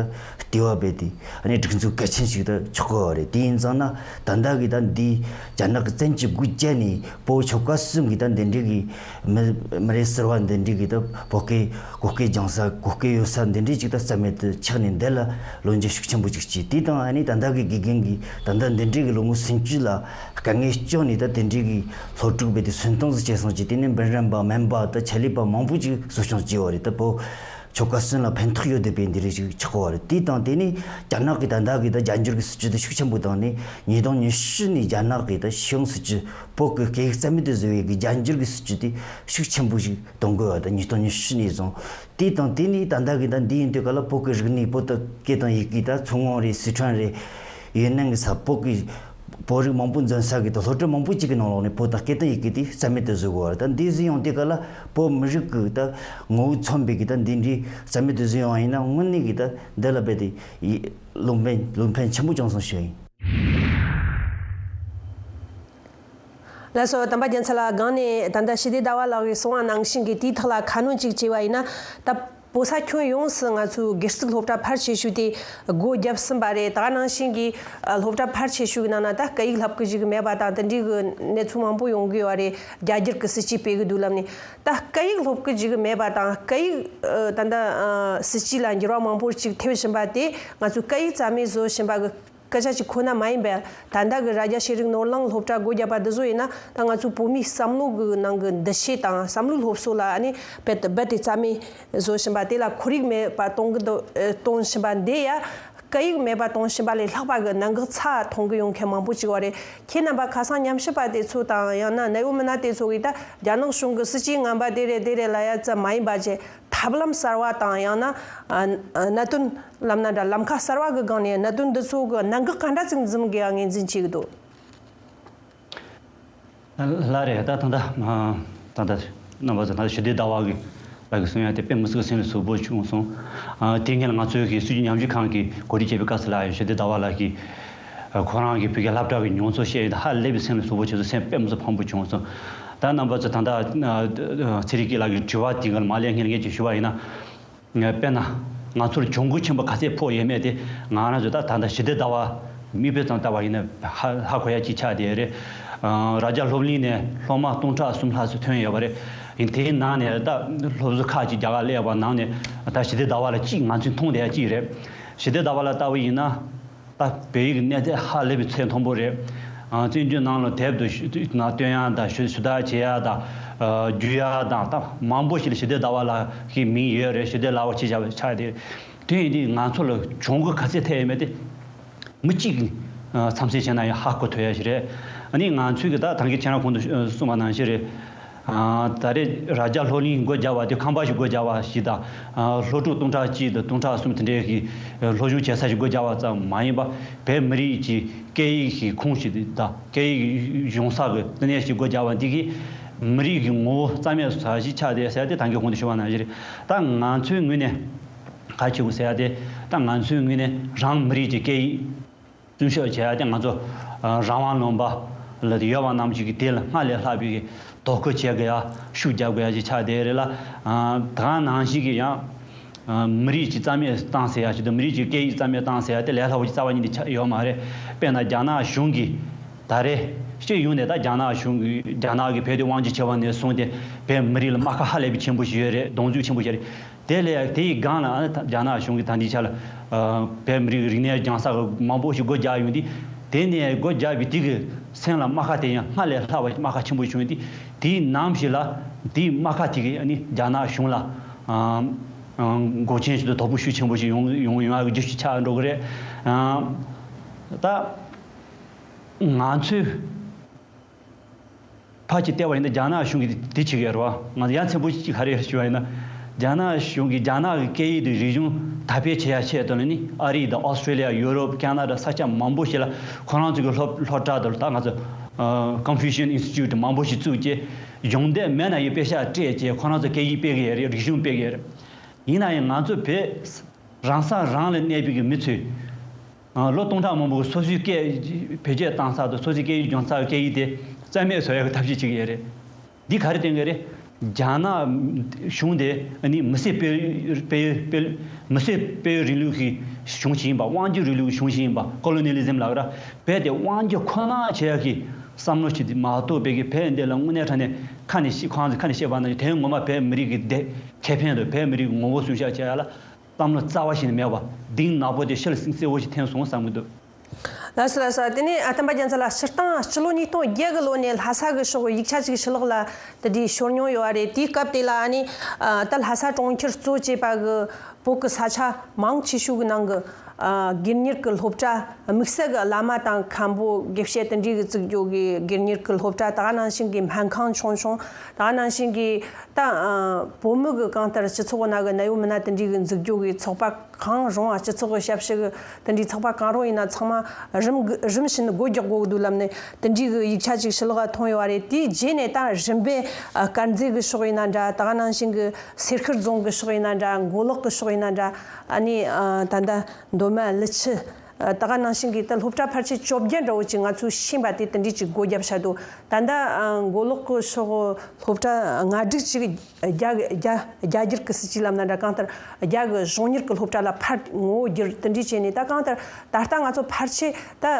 ལྟེ་བ་བས་ཏེ་ཨ་ནི་སྒྲིག་འཛུགས་གལ་ཆེན་ཞིག་ད་ཆགས་ཀྱི་ཡོད་རེད། དེ་ཡིན་ཙང་ན་ད་ལྟ་གི་ད་འདི་རྒྱ་ནག་གི་བཙན་གྱིས་སྒོ་བརྒྱབ་ནས་བོད་ཆོལ་ཁ་གསུམ་གི་ད་འདི་འདྲའི་གི་མི་མི་རེ་ཟུར་བ་འདི་འདྲའི་གི་ད་བོད་སྐད་གོ་སྐད་སྦྱང་ས་གོ་སྐད་ཡོད་ས་འདི་འདྲའི་ཅིག་ད་རྩ་མེད་དུ་ཆགས་ནས་འདི་ལ་ལོ་རྒྱུས་ཤུགས་ཆེན་པོ་ཅིག་བྱས། དེ་དང་ཨ་ནི་ད་ལྟ་གི་དགེ་རྒན་གི་ད་ལྟ་འདི་འདྲའི་གི་ལོ་ངོ་སུམ་ཅུ་ལ་དཀའ་ངལ་སྐྱོན་ནས་ད་དེ་འདྲའི་གི་སློབ་ཕྲུག་བས་དེ་སུན་སྟངས་སུ་བྱས་སོང་ཅིག་དེ་ནས་འབུམ་རམས་པ་སྨན་པ་ད་ཆེད་ལས་པ་མང་པོ་ཅིག་གསོ་སྐྱོང་བྱས་པ་རེད། ད་བོད་ཆོལ་ཁ་གསུམ་ལ་ཕན་ཐོགས་ཡོད་བསྡད་པའི་འདི་རིགས་ཅིག་ཆགས་པ་རེད། དེ་དང་དེ་ནས་རྒྱ་ནག་གི་ད་ལྟ་གི་ད་རྒྱ་འགྱུར་གི་སྲིད་ཇུས་དེ་ཤུགས་ཆེན་པོ་བཏང་ནས་ཉིས་སྟོང་ཉི་ཤུ་ནས་རྒྱ་ནག་གི་ད་ཤེས་ཡོན་སྲིད་ཇུས་བོད་གི་སྐད་ཡིག་རྩ་མེད་དུ་བཟོ་བའི་གི་རྒྱ་འགྱུར་གི་སྲིད་ཇུས་དེ་ཤུགས་ཆེན་པོ་ཞིག་གཏོང་དགོས་པ་ད་ཉིས་སྟོང་ཉི་ཤུ་ནས་བཟུང་། དེ་དང་དེ་ནས་ད་ལྟ་གི་ད་འདི་ཡིན་དུས་ག་ལ་བོད་ཀྱི་རིག་གནས་བོད་དུ་སྐད་དང་ཡི་གེ་ད་མཚོ་སྔོན་རེད། སི་ཁྲོན་རེད། ཡུན་ནན་གྱི་ས་བོད་ཀྱི་བོད་རིགས་མང་པོ་འཛོམས་ས་གི་ད་སློབ་གྲྭ་མང་པོ་ཅིག་གི་ནང་ལོགས་ནས་བོད་དང་སྐད་དང་ཡི་གེ་དེ་རྩ་མེད་དུ་བཟོ་དགོས་པ་རེད། ད་འདི་བཟོས་ཡོང་དུས་ག་ལ་བོད་མི་རིགས་ཀྱི་ད་ངོ་བོ་མཚོན་པའི་གི་ད་འདི་འདྲའི་རྩ་མེད་དུ་བཟོས་ཡོང་བ་ཡིན་ན་དངོས་གནས་གི་ད་འདི་ལ་རྦད་དེ་བློ་ཕན་བློ་ཕན་ཆེན་པོ་བྱུང་སོང་ཞུ་ཡིན། ལགས་སོ། དམ་པ་རྒྱལ་མཚན་ལགས་སྒང་ནས་ད་ལྟ་ཞི་བདེ་ཟླ་བ་ལགས་ཀྱིས་གསུངས་པ་ནང་བཞིན་གྱི་དེའི་ཐོག་ལ་ཁ་སྣོན་ཅིག་བྱས་པ་ཡིན་ན། ད་བོད་ས་ཁྱོན་ཡོངས་སུ་ང་ཚོའི་སྒེར་ཚུགས་སློབ་གྲྭ་ཕལ་ཆེ་ཤོས་དེ་སྒོ་བརྒྱབ་ཟིན་པ་རེད། ད་ག་ནང་བཞིན་གྱི་སློབ་གྲྭ་ཕལ་ཆེ་ཤོས་ཀྱི་ནང་ན་ད་སྐད་ཡིག་བསླབ་ཀྱི་ཞིག་མེད་པ་དང་དེ་འདྲའི་གི་གནས་ཚུལ་མང་པོ་ཡོང་གི་ཡོད་རེད། རྒྱ་སྒྱུར་གྱི་སྲིད་ཇུས་སྤེལ་གི་འདུག་ལབ་ནས། ད་སྐད་ཡིག་སློབ་ཀྱི་ཞིག་མེད་པ་དང་སྐད་ཡིག་ད་ལྟ་སྲིད་ཇུས་ལ་འགྱུར་བ་མང་པོ་ཅིག་ཐེབས་བཞིན་པ་དེ་ང་ཚོས་སྐད་ཡིག་རྩ་མེད་བཟོ་བཞིན་པ་གི་སྐད་ཆ་གཅིག་ཁོ་ན་མ་ཡིན་པར། ད་ལྟ་གི་རྭ་རྒྱ་ཤེས་རིག་ནོར་གླིང་སློབ་གྲྭ་སྒོ་བརྒྱབ་པ་འདི་ཚོ་ཡིན་ན་ད་ང་ཚོའི་བོད་མིའི་བསམ་བློ་གི་ནང་གི་འདུ་ཤེས་དང་བསམ་བློའི་སློབ་གསོ་ལ་ཨ་ནི་རྦད་དེ་རྦད་དེ་རྩ་མེད་བཟོ་བཞིན་པ་དེ་ལ་ཁོར་ཡུག་མེད་པ་གཏོང་གི་འདུག་གཏོང་བཞིན་པ་འདི་ཡ། སྐད་ཡིག་མེད་པ་གཏོང་བཞིན་པ་ལས་ལྷག་པ་གི་གནད་འགག་ཚ་མཐོང་གི་ཡོང་མཁན་མང་པོ་ཅིག་ཡོད་རེད། ཁྱེད་རྣམ་པ་ཁ་སང་ཉམས་ཞིབ་པ་དེ་ཚོ་དང་ཡང་ན་གནད་ཡོད་མི་སྣ་དེ་ཚོ་གིས་ད་རྒྱ་ནག་གཞུང་གི་སྲིད་ཇུས་ངན་པ་དེ་རེད་དེ་རེད་ལབ་ཡ་ཙམ་མ་ཡིན་པ་བྱས། ཐབས་ལམ་གསར་བ་དང་ཡང་ན་ཨ་གནད་དོན་ལབ་ན་འདྲ་ལམ་ཁ་གསར་བ་གི་སྒང་ནས་གནད་དོན་འདི་ཚོ་གི་གནད་འགག་ག་འདྲ་ཅིག་འཛིན་དགོས་ཡ་ངོས་འཛིན་བྱེད་ཀྱི་འདུག་ལགས་རེད། ད་ད་ད་ད་ད་རྣམ་པ་ཚོ་ད་ཞི་བདེ་ཟླ་བ་གི་ ལགས་ཀྱིས་གསུང་ཡ་དེ་དཔེ་མི་སྲིད་པའི་སེམས་ལ་ཟུག་པོ་བྱུང་སོང་། ཨ། དེ་སྔོན་ང་ཚོའི་གི་སྲིད་བྱུས་ཉམས་ཞིབ་ཁང་གི་གོ་སྒྲིག་བྱས་པའི་སྐབས་སུ་ལ་ཡང་ཞི་བདེ་ཟླ་བ་ལགས་ཀྱིས་ཁོ་རང་གི་བོད་ཀྱི་སློབ་གྲྭ་གི་མྱོང་ཚོར་བཤད་ཡ་དེ་ཧ་ལས་པའི་སེམས་ལ་ཟུག་པོ་བྱུང་སོང་། སེམས་དཔེ་མི་སྲིད་ཕམ་པོ་བྱུང་སོང་། ད་རྣམ་པ་ཚོ་ད་ལྟ་ཚེ་རིང་སྐྱིད་ལགས་ཀྱི་དྲི་བ་དེ་ག་ལ་མ་ལན་སྔོན་ལ་ངས་ཅིག་ཞུ་བ་ཡིན་ན། དཔེར་ན། ང་ཚོར་གྱོང་གུད་ཆེན་པོ་ག་ཚད་ཕོག་ཡོད་མེད་དེ་ང་རང་ཚོས་ད་ད་ལྟ་ཞི་བདེ་ཟླ་བ་མིག་དཔེ་ཙམ་ལྟ་བ་ཡིན་ན་ཧ་ཧ་གོ་ཡ་ཅིག་ཆགས་བསྡད་ཡོད་རེད། ཨ། རྭ་རྒྱ་སློབ་གླིང་ནས་སློབ་མ་སྟོང་ཕྲག་གསུམ་ལྷག་ཙམ་ཐོན་ཡོད་པ་རེད། ཡིན་དེའི་ནང་ནས་ད་སློབ་ཟུར་ཁག་ཅིག་རྒྱ་གར་སླེབས་པ་ནང་ནས་ད་ཞི་བདེ་ཟླ་བ་ལ་གཅིག་ང་ཚོས་མཐོང་བསྡད་ཡ་གཅིག་རེད། ཞི་བདེ་ཟླ་བ་ལ་ལྟ་བུ་ཡིན་ན། ད་བོད་ཡིག་གི་གནས་ཚད་ཧ་ལས་པའི་ཚད་མཐོན་པོ་རེད། ཨ། བཙན་བྱོལ་ནང་ལ་དེབ་ཏུ་ཞུ་ན་སྟོན་ཡ་དང་ཞུ་ཞུ་དག་བྱེད་ཡ་དང་། ཨ། བརྒྱུད་ཡ་དང་ད་མང་པོ་ཞིག་ལ་ཞི་བདེ་ཟླ་བ་ལགས་ཀྱི་མིང་ཡོད་རེད། ཞི་བདེ་ལགས་པ་ཅིག་བྱ་བའི་ཆ་དེ། དེ་ཡིན་དུས་ང་ཚོ་ལ་གྱོང་གུད་ག་ཚད་ཐེབས་ཡོད་མེད་དེ་མི་གཅིག་གིས་ཨ། འཚམས་གཟིགས་བྱས་ན་ཡང་ཧ་གོ་ཐུབ་ཡ་ཞིག་རེད། ཨ་ནི་ང་ཚོས་གི་ད་ད་གིན་ཁྱེད་རང་གོང་དུ་གསུངས་པ་ནང་བཞིན་རེད། ཨ། ད་རེས་རྭ་རྒྱ་སློབ་གླིང་སྒོ་བརྒྱབ་པ་དེ་ཁང་པ་ཞིག་སྒོ་བརྒྱབ་པ་ཞིག་དང་། ཨ། སློབ་ཕྲུག་སྟོང་ཕྲག་གཅིག་དང་སྟོང་ཕྲག་གསུམ་དེ་འདྲའི་གི་སློབ་སྦྱོང་བྱེད་ས་ཞིག་སྒོ་བརྒྱབ་པ་ཙམ་མ་ཡིན་པ། བོད་མི་རིགས་ཀྱི་སྐད་ཡིག་གི་ཁུངས་ཤིག་དང་སྐད་ཡིག་སྦྱོང་ས་གི་བསྟི་གནས་ཤིག་སྒོ་བརྒྱབ་པ་འདི་གིས་མི་རིགས་ཀྱི་ངོ་བོ་རྩ་མེད་བཟོ་ས་ཞིག་ཆགས་བསྡད་ཟེར་ཏེ་ད་གིན་གོང་དུ་ཞུ་བ་ནང་བཞིན་རེད། ད་ང་ཚོའི་ངོས་ནས་ག་རེ་བྱེད་དགོས་ཟེར་ཏེ། ད་ང་ཚོའི་ངོས་ནས་རང་མི་རིགས་ཀྱི་སྐད་ཡིག་སྲུང་སྐྱོབ་བྱེད་ཡ་དེ་ང་ཚོ་ཨ་རང་དབང་ལུང་པ་ལ་ཡོད་པ་རྣམས་ཀྱིས་དེ་ལ་སྔར་ལས་ལྷག་པའི་དོ་ཁུར་བྱེད་དགོས་ཡ། ཤུགས་རྒྱབ་དགོས་ཡ་ཅིག་ཆགས་བསྡད་རེད་ལ། ཨ་ད་ག་ནང་བཞིན་གྱི་ཡང་ཨ་མི་རིགས་ཀྱི་རྩ་མེད་བཏང་ཟེར་ཡ་ཞིག་དང་མི་རིགས་ཀྱི་སྐད་ཡིག་རྩ་མེད་བཏང་ཟེར་ཡ་དེ་ལས་སླ་པོ་ཅིག་རྩ་བ་ཉིད་ནས་ཆགས་ཡོད་མ་རེད། དཔེར་ན་རྒྱ་ནག་གཞུང་གིས་ད་རེས་སྤྱི་ཡོངས་ནས་ད་རྒྱ་ནག་གཞུང་གིས་རྒྱ་ནག་གི་བོད་དེ་དབང་སྒྱུར་བྱས་པ་ནས་བཟུང་སྟེ་བོད་མི་རིགས་ལ་རྨ་ཁ་ཧ་ལས་པའི་ཆེན་པོ་ཞིག་ཡོད་རེད། གདུང་རྒྱུད་ཆེན་པོ་ཞིག་རེད། དེ་ལས་དེ་ཡི་སྒང་ལ་ཨ་ནི་ད་རྒྱ་ནག་གཞུང་གིས་ད་ལྟའི་ཆ་ལ་ཨ་བོད་མི་རིགས་རིག་གནས་སྦྱང་ས་གི་མང་པོ་ཞིག་སྒོ་རྒྱག་ཡོང་དུས། དེ་ནས་སྒོ་རྒྱག་པའི་དེ་གི་སེམས་ལ་རྨ་ཁ་དེ་ཡང་སྔར་ལས་ལྷག་པ་རྨ་ཁ་ཆེན་པོ་བྱུང་དུས། དེའི་ནམ་ཞིག་ལ་དེའི་རྨ་ཁ་དེ་གིས་ཨ་ནི་རྒྱ་ནག་གཞུང་ལ་ཨ་ཨ་འགོག་རྐྱེན་ཞིག་དང་དོ་ཕོག་ཤུགས་ཆེན་པོ་ཞིག་ཡོང་ཡོང་ཡོང་ཡག་གི་རྒྱུ་ཞིག་ཆགས་འགྲོ་གི་རེད། ཨ་ད་ང་ཚོས། ཕར་ཅིག་བལྟས་པ་ཡིན་ན་རྒྱ་ནག་གཞུང་གིས་དེ་བྱེད་ཀྱི་ཡོད་རེད་བ། ང་ཚོ་ཡ་མཚན་པོ་གཅིག་ག་རེ་ཞུ་བ་ཡིན་ན། རྒྱ་ནག་གཞུང་གིས་རྒྱ་ནག་གི་སྐད་ཡིག་དང་རིག་གཞུང་དར་སྤེལ་བྱེད་ཡ་ཆེད་དུ་ནི་ཨ་རི་དང་ཨོ་སི་ཀྲེ་ལི་ཡ། ཡུ་རོབ། ཁ་ན་ཌ། ས་ཆ་མང་པོ་ཞིག་ལ་ཁོ་རང་ཚོ་གི་སློབ་སློབ་གྲྭ་དང་ད་ང་ཚོ་ཀོན་ཕུ་ཤི་ཡན་ཨིན་སི་ཊི་ཊུཊ་མང་པོ་ཞིག་བཙུགས་རྗེས་གཞུང་འབྲེལ་མེད་ན་ཡང་པེ་ཤག་སྤྲད་རྗེས་ཁོ་རང་ཚོ་སྐད་ཡིག་སྤེལ་གི་ཡོད་རེད། རིག་གཞུང་སྤེལ་གི་ཡོད་རེད། ཡིན་ན་ཡང་ང་ཚོ་བོད་རང་ས་རང་ལ་གནས་པའི་གི་མི་ཚོས། ཨ་ལོ་སྟོང་ཕྲག་མང་པོ་གི་སོ་སོའི་སྐད་བེད་སྤྱོད་བཏང་ས་དང་སོ་སོའི་སྐད་ཡིག་སྦྱོང་ས་གི་སྐད་ཡིག་དེ་རྩ་མེད་བཟོ་ཡག་གི་ཐབས་ཤེས་བྱེད་ཀྱི་ཡོད་རེད། འདི་ག་རེ་སྟོན་གྱི་རེད། རྒྱ་ནག་གཞུང་དེ་ཨ་ནི་མི་སེར་སྤེལ་སྤེལ་སྤེལ་མི་སེར་སྤེལ་རིང་ལུགས་ཀྱི་གཞུང་ཞིག་ཡིན་པ། དབང་སྒྱུར་རིང་ལུགས་ཀྱི་གཞུང་ཞིག་ཡིན་པ། ཀོ་ལོ་ནི་ལི་ཛིམ་ལབ་ར། བོད་དེ་དབང་སྒྱུར་ཁོ་ན་བྱེད་ཡག་གི་བསམ་བློ་ཞིག་དེ་མ་གཏོགས་བོད་ཀྱི་བོད་འདི་ལ་དངོས་གནས་དྲང་གནས་ཁ་ནས་བཤད་ཁོང་ཚོ་ཁ་ནས་བཤད་པ་ན་དོན་ངོ་མ་བོད་མི་རིགས་ཀྱི་བདེ་ཁེ་ཕན་དང་བོད་མི་རིགས་ངོ་བོ་སྲུང་སྐྱོབ་བྱེད་ཡ་ལ་བསམ་བློ་རྩ་བ་ཞིག་ནས་མེད་པ། གདེང་ནག་པོ་དེ་ཕྱི་ལ་སིང་གསལ་བོ་ཞིག་འཐེན་སོང་བསམ་གྱི་འདུག་ལགས་སོ་ལགས་སོ། དེ་ནས་ཨ་བསྟན་པ་རྒྱལ་མཚན་ལགས། སྤྱིར་བཏང་སྤྱི་ལོ་ཉིས་སྟོང་བརྒྱད་གི་ལོ་ནས་ལྷ་ས་གི་ཕྱོགས་ཡིག་ཆ་ཅིག་ཕྱི་ལོགས་ལ་དེ་འདྲའི་ཤོར་མྱོང་ཡོད་རེད། དེའི་སྐབས་དེ་ལ་ཨ་ནི་ཨ་ད་ལྷ་ས་གྲོང་ཁྱེར་གཙོ་བྱས་པ་གི་བོད་ཀྱི་ས་ཆ་མང་ཆེ་ཤོས་ཀྱི་ནང་གི་ཨ་སྒེར་གཉེར་གྱི་སློབ་གྲྭ། དམིགས་བསལ་གྱི་བླ་མ་དང་མཁན་པོ་དགེ་བཤེས་དེ་འདྲའི་གི་བཙུགས་རྒྱུ་གི་སྒེར་གཉེར་གྱི་སློབ་གྲྭ། ད་ག་ནང་བཞིན་གྱི་སྨན་ཁང་ཆུང་ཆུང་། ད་ག་ནང་བཞིན་གྱི་ད་ཨ་བོད་མི་གི་གང་ལྟར་སྤྱི་ཚོགས་ནང་གི་ན་ཡོད་མི་སྣ་དེ་འདྲའི་གི་འཛུགས་རྒྱུ་གི་ཚོགས་པ་གང་རུང་བ། སྤྱི་ཚོགས་ཀྱི་ཞབས་ཞུ་གི་དེ་འདྲའི་ཚོགས་པ་གང་རུང་ཡིན་ན་ཚང་མ་རིམ་གི་རིམ་བཞིན་སྒོ་རྒྱག་དགོས་ཀྱི་འདུག་ལབ་ནས་དེ་འདྲའི་གི་ཡིག་ཆ་ཅིག་ཕྱི་ལོགས་ལ་ཐོན་ཡོད་རེད། དེའི་རྗེས་ནས་ད་རིམ་པས་ཨ་དཀར་མཛེས་གི་ཕྱོགས་ཡིན་ན་འདྲ། ད་ག་ནང་བཞིན་གི་སེར་ཤུལ་རྫོང་གི་ཕྱོགས་ཡིན་ན་འདྲ། མགོ་ལོག་གི་ཕྱོགས་ཡིན་ན་འདྲ། ཨ་ནི་ཨ་ད་ལྟ་མདོ་སྨད་ཀླུ་ཆུ། ཨ་ད་ག་ནང་བཞིན་གྱི་ད་སློབ་གྲྭ་ཕལ་ཆེར་བཅོ་བརྒྱད་འདྲ་བོ་ཅིག་ང་ཚོས་ཤེས་པ་དེ་དེ་འདྲས་ཅིག་སྒོ་བརྒྱབ་བཞག་འདུག་ད་ལྟ་ཨ་མགོ་ལོག་གི་ཕྱོགས་སློབ་གྲྭ་ལྔ་དྲུག་ཅིག་རྒྱ་རྒྱ་རྒྱ་སྒྱུར་གྱི་སྲིད་ཇུས་ལམ་ན་འདྲ། གང་ལྟར་རྒྱ་གི་གཞུང་གཉེར་གྱི་སློབ་གྲྭ་ལ་ཕར་ངོ་བོ་བསྒྱུར་དེ་འདྲས་བྱས་ནས། ད་གང་ལྟར་ད་ལྟ་ང་ཚོ་ཕལ་ཆེར་ད་ཨ་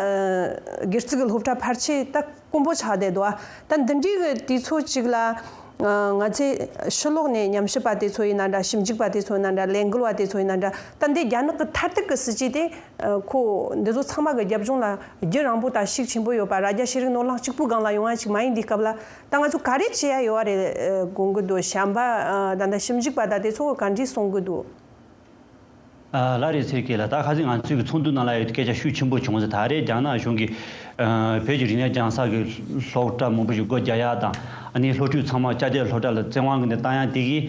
སྒེར་བཙུགས་ཀྱི་སློབ་གྲྭ་ཕལ་ཆེར་ད་དཀོན་པོ་ཆགས་བསྡད་འདུག་ད་འདི་འདྲའི་གི་དུས་ཚོད་ཅིག་ལ། ང་ཚོས་ཕྱི་ལོགས་ནས་ཉམས་ཞིབ་པ་དེ་ཚོ་ཡིན་ན་འདྲ། ཞིབ་འཇུག་པ་དེ་ཚོ་ཡིན་ན་འདྲ། ལས་འགུལ་བ་དེ་ཚོ་ཡིན་ན་འདྲ། ད་འདི་རྒྱ་ནག་གི་མཐར་ཐུག་གི་སྲིད་ཇུས་དེ་ཁོ་འདི་ཚོ་ཚང་མ་གི་རྒྱབ་ལྗོངས་ལ་རྒྱུ་རིང་པོ་དང་ཤུགས་ཆེན་པོ་ཡོད་པ། རྭ་རྒྱ་ཤེས་རིག་ནོར་གླིང་གཅིག་པུའི་སྒང་ལ་ཡོང་ཡ་ཞིག་མ་ཡིན། འདིའི་སྐབས་ལ་ད་ང་ཚོ་ག་རེ་བྱེད་ཡ་ཡོད་རེད་དགོངས་ཀྱི་འདུག་བྱམས་པ་ད་ལྟ་ཞིབ་འཇུག་པ་ད་དེ་ཚོ་གི་ག་འདྲས་གསུང་གི་འདུག་ཨ་ལགས་རེད། ཚེ་རིང་སྐྱིད་ལགས། ད་ཁ་སང་ང་ཚོའི་གི་ཚོགས་འདུ་ནང་ལ་ཡང་སྐད་ཆ་ཤུགས་ཆེན་པོ་བྱུང་ཟེར། ད་རེས་རྒྱ་ནག་གཞུང་གིས་ཨ་བོད་ཀྱི་རིག་གནས་སྦྱང་ས་གི་སློབ་གྲྭ་མང་པོ་ཞིག་སྒོ་རྒྱག་ཡ་དང་། ཨ་ནི་སློབ་ཕྲུག་ཚང་མ་བཅའ་སྡོད་སློབ་གྲྭ་ལ་བཙན་དབང་གི་ནས་བཏང་ཡ་དེ་གིས་